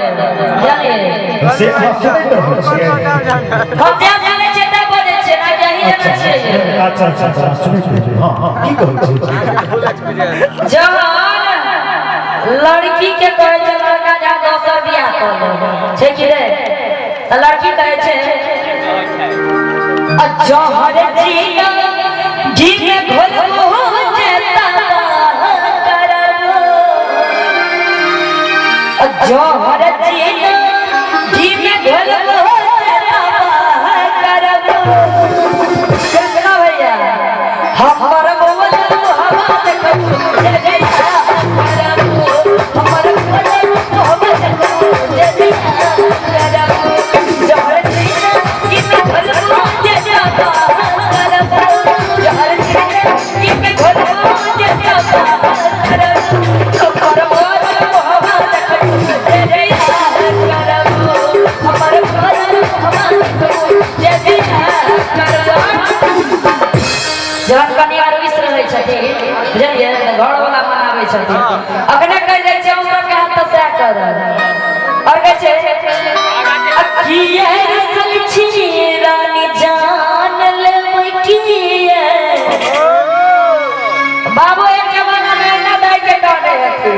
देब, बुझलियै? से अहाँ सुनैत रहै छियै? हम जे सुनै छियै तब बजै छियै ना कि अहीं जेना छियै। अच्छा अच्छा अच्छा, सुनैत रहै, हँ हँ, की कहै छियै? जहन लड़की के कहै छै लड़का जा दोसर बियाह कऽ ले छै कि नहि, तऽ लड़की कहै छै आ जहर जीना घी में घोलबो जे तबाह करबो, आ जहर जीना घी में घोलबो जे तबाह करबो। कृष्णा भैया हमर बोल हवा देखबो जे बियाह करबो, हमर बोल हवा देखबो जे बियाह करबो। जहर जीना घी में घोलबो जे तबाह करबो, जहर जीना घी में घोलबो जे तबाह करबो, हमर बोल हवा देखबो जे बियाह करबो, हमर बोल हवा देखबो जे बियाह करबो। जहन कनिया रुसि रहै छथिन, बुझलियै, तऽ घरवला मनाबै छथिन। अखने कहि दै छै हमरा के हाथ तऽ सएह करब। आओर कहै छै किए रुसल छी रानी जान लेबै किए। बाबू एक जमाना में एना दाइ के कहने हेथिन।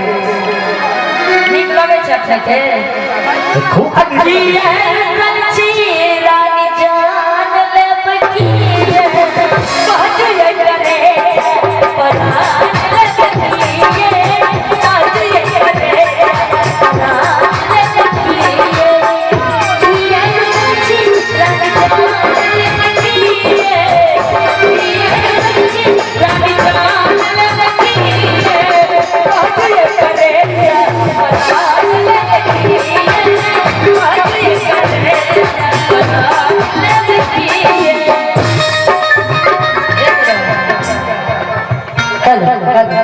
नीक लगै छै अपने के? खूब। किए रुसल छी रानी जान लेबै किए, कहतियै करे परान लेबै किए, कहतियै करे परान लेबै किए। किए रुसल छी रानी जान लेबै किए, किए रुसल छी रानी जान लेबै किए, कहतियै करे परान लेबै किए, कहतियै करे परान लेबै किए। हेलो हेलो,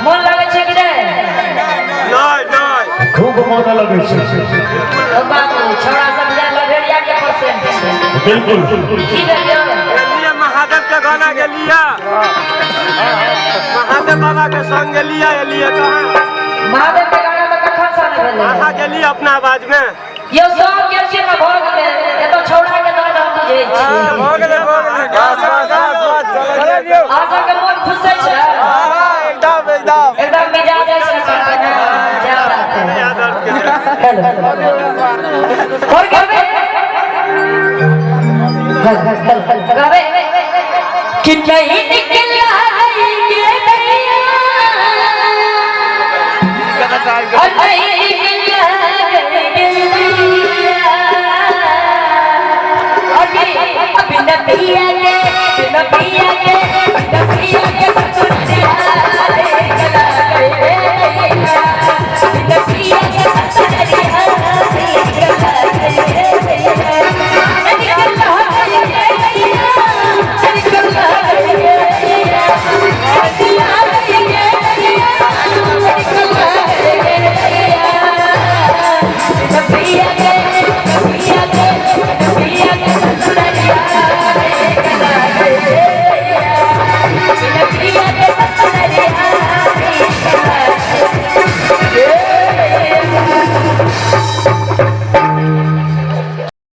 मोन लगै छै कि नहि? नहीं नहीं। खूब मोन लगै छै। ओ बाबू, छौड़ा सब जे लभेरिया के परसेंट छै। बिल्कुल। की भेल यौ? गेलिए महादेव के गाना गेलिए, महादेव बाबा के संग गेलिए, एलिए कहाँ? महादेव के गाना तऽ कखन से नहि भेलै। अहाँ गेलिए अपना आवाज में? यौ सब गेलखिन ने, भऽ गेलै। एतऽ छौड़ा के दर्द हम बुझै छियै। भऽ गेलै, भऽ गेलै, बस बस बस, चलै दियौ। अहाँ सबके मोन खुश छै? एकदम एकदम। एकदम मिजाज ऐसे करबै ना, क्या बात है। हेलो, और कहबै कहबै कि नहीं निकला ये दैया और नहीं